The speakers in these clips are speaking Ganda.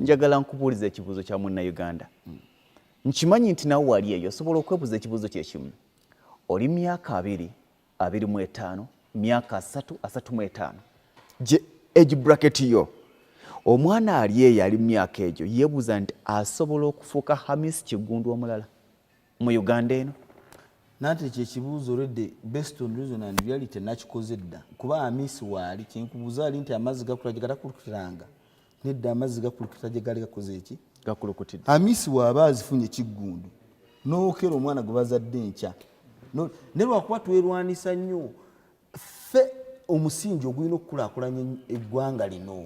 Njagala nkubuuliza ekibuuzo kya Munnayuganda. Nkimanyi nti nawe wali eyo osobola okwebuuza ekibuuzo kyekimu. Oli myaka 20, 25, myaka 30, 35, gye age bracket yo. Omwana ali eyo ali mu myaka egyo yeebuuza nti asobola okufuuka Hamis Kiggundu omulala mu Uganda eno? Nanti ekyo ekibuuzo already, based on reason and reality, nakikoze dda, kuba Hamisi waali. Kyenkubuuza ali nti amazzi gakula gye gatakulukutanga? Nedda, amazzi gakulukuta gye gali gakoze eki? Gakulukutidde. Hamisi waaba azifunye Kiggundu n'okera omwana gwe bazadde enkya. Ne lwakuba twerwanisa nnyo ffe omusingi ogulina okukulaakulanya eggwanga lino.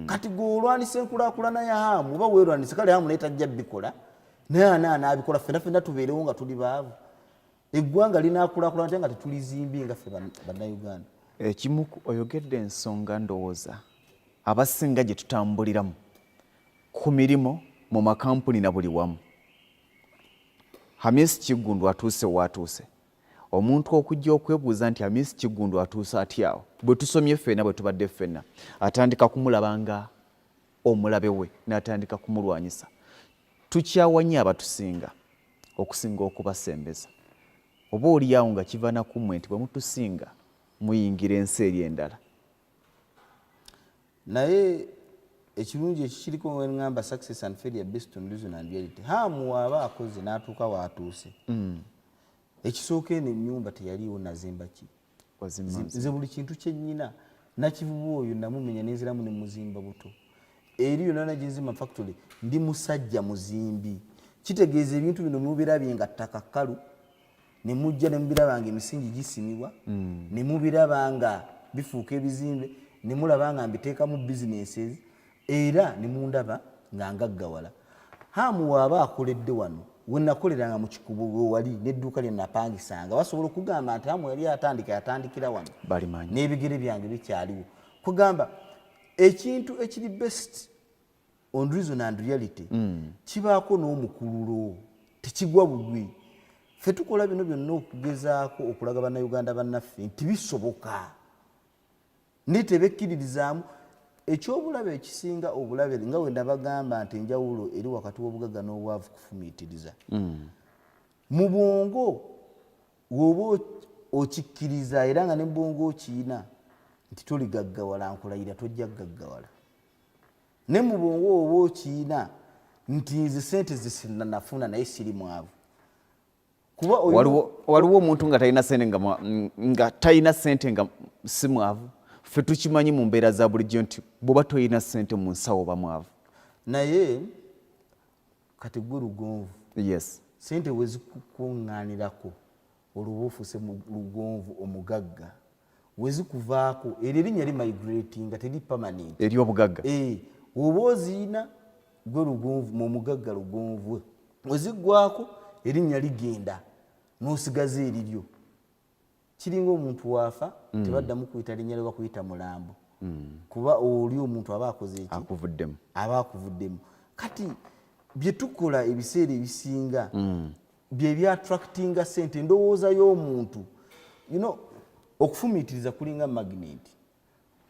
Kati gweolwanisa enkulaakulana ya Hamu oba weerwanisa, kale Hamu naye tajja bikola, naye ana anaabikola, ffena ffenna tubeerewo nga tuli baavu. Eggwanga linaakulaakulana te nga tetulizimbye nga ffe Bannayuganda? Ekimu oyogedde ensonga, ndowooza abasinga gye tutambuliramu ku mirimu, mu makampuni na buli wamu. Hamis Kiggundu atuuse waatuuse, omuntu okujja okwebuuza nti Hamis Kiggundu atuuse atyawo, bwe tusomye ffenna, bwe tubadde ffenna, atandika kumulaba nga omulabe we n'atandika kumulwanyisa. Tukyawanye abatusinga okusinga okubasembeza, oba oliawo nga kiva nakummwe nti bwe mutusinga muyingira ensi eri endala. Naye ekirungi ekikiriko, ngamba success and failure based on reason and reality. Hamu waaba akoze n'atuuka waatuuse, ekisooka eno ennyumba teyaliiwo, nazimba ki? Nze buli kintu kyennyina nakivuba oyo namumenya nenziramu nemuzimba buto. Eri yonna nagizimba factory. Ndi musajja muzimbi, kitegeeza ebintu bino mubirabye nga ttaka kkalu, nemujja nemubiraba nga emisingi gisimibwa, nemubiraba nga bifuuka ebizimbe, nemulaba nga mbiteekamu businesses, era nemundaba nga ngaggawala. Hamu waaba akoledde wano wenakoleranga mu Kikubo, wewali nedduuka lye napangisanga, basobola okugamba nti Hamu yali atandika, yatandikira wano. Balimanyi. N'ebigere byange bikyaliwo. Kugamba ekintu ekiri based on reason and reality kibaako n'omukululo, tekigwa bugwi. Ffe tukola bino byonna okugezaako okulaga Bannayuganda bannaffe nti bisoboka, naye tebekkiririzaamu. Ekyobulabe ekisinga obulabe, nga we nabagamba nti enjawulo eri wakati w'obugagga n'obwavu kufumiitiriza mu bwongo. Woba okikkiriza era nga ne bwongo okiina nti toligaggawala, nkulayira tojja kugaggawala. Ne mu bwongo woba okiina nti nze sente zesinanafuna naye siri mwavu, kuba waliwo omuntu nga talina sente, nga talina sente nga si mwavu. Ffe tukimanyi mu mbeera za bulijjo nti bw'oba tolina sente mu nsawo oba mwavu. Naye kati gwe Lugonvu, Yes. sente wezikukuŋŋaanirako olwoba ofuuse Lugonvu omugagga, wezikuvaako eryo erinnya limigratinga, teri permanent. Eryobugagga. Eh, oba oziina gwe Lugonvu mu mugagga Lugonvu, weziggwako erinnya ligenda n'osigaza eriryo. Kiringa omuntu waafa, tebaddamu kuyita linnya lye, bakuyita mulambo, kuba oli omuntu aba akoze eki? Akuvuddemu. Aba akuvuddemu. Kati bye tukola ebiseera ebisinga bye byattractinga sente. Endowooza y'omuntu, okufumiitiriza kulinga magnet.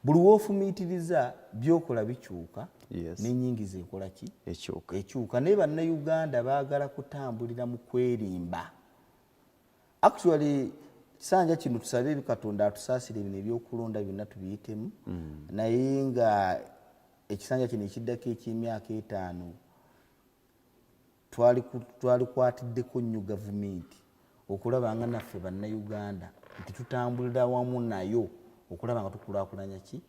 Buli woofumiitiriza byokola bikyuka. N'enyingiza ekola ki? Ekyuka. Ekyuka. Naye Bannayuganda baagala kutambulira mu kwerimba. Actually, kisanja kino tusabe ebi Katonda atusaasire, bino ebyokulonda byonna tubiyitemu, naye nga ekisanja kino ekiddako ekyemyaka 5 twalikwatiddeko nnyo gavumenti okulaba nga naffe Bannayuganda nti tutambulira wamu nayo okulaba nga tukulaakulanya ki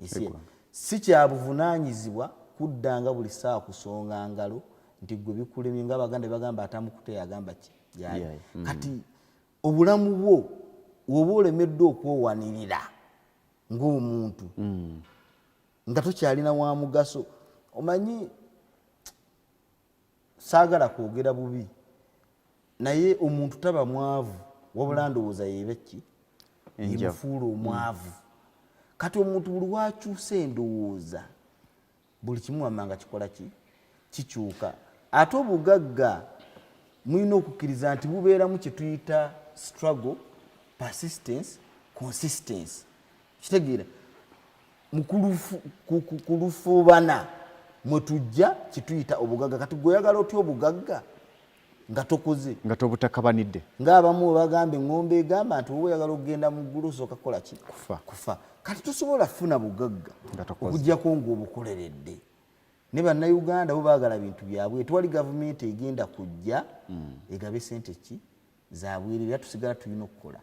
ensi eno. Si kya buvunaanyizibwa kuddanga buli ssaawa kusonga ngalo nti gwe bikulemye, nga Abaganda bagamba atamukute yagamba ki yayi. Kati obulamu bwo woba olemeddwa okwewanirira ng'omuntu, nga tokyalina wa mugaso. Omanyi saagala kwogera bubi, naye omuntu taba mwavu, wabula ndowooza yeba ki Enjavu. Yemufuula omwavu. Kati omuntu buli wakyusa endowooza, buli kimu wamanga kikola ki? Kikyuka. Ate obugagga mulina okukkiriza nti bubeeramu kye tuyita struggle, persistence, consistency. Kitegeera mu kulufuubana. Mwetujja kituyita obugagga. Kati gwe oyagala otya obugagga nga tokoze? Nga tobutakabanidde. Ng'abamu webagamba, eŋŋombe egamba nti woba oyagala okugenda mu ggulu, osooka kukola ki? Kufa. Kufa. Kati tosobola kufuna bugagga Nga tokoze. okugjako ng'obukoleredde. Ne Bannayuganda bo baagala bintu byabwe. Tewali gavumenti egenda kujja egabe sente ki zabwerere, era tusigala tulina okukola.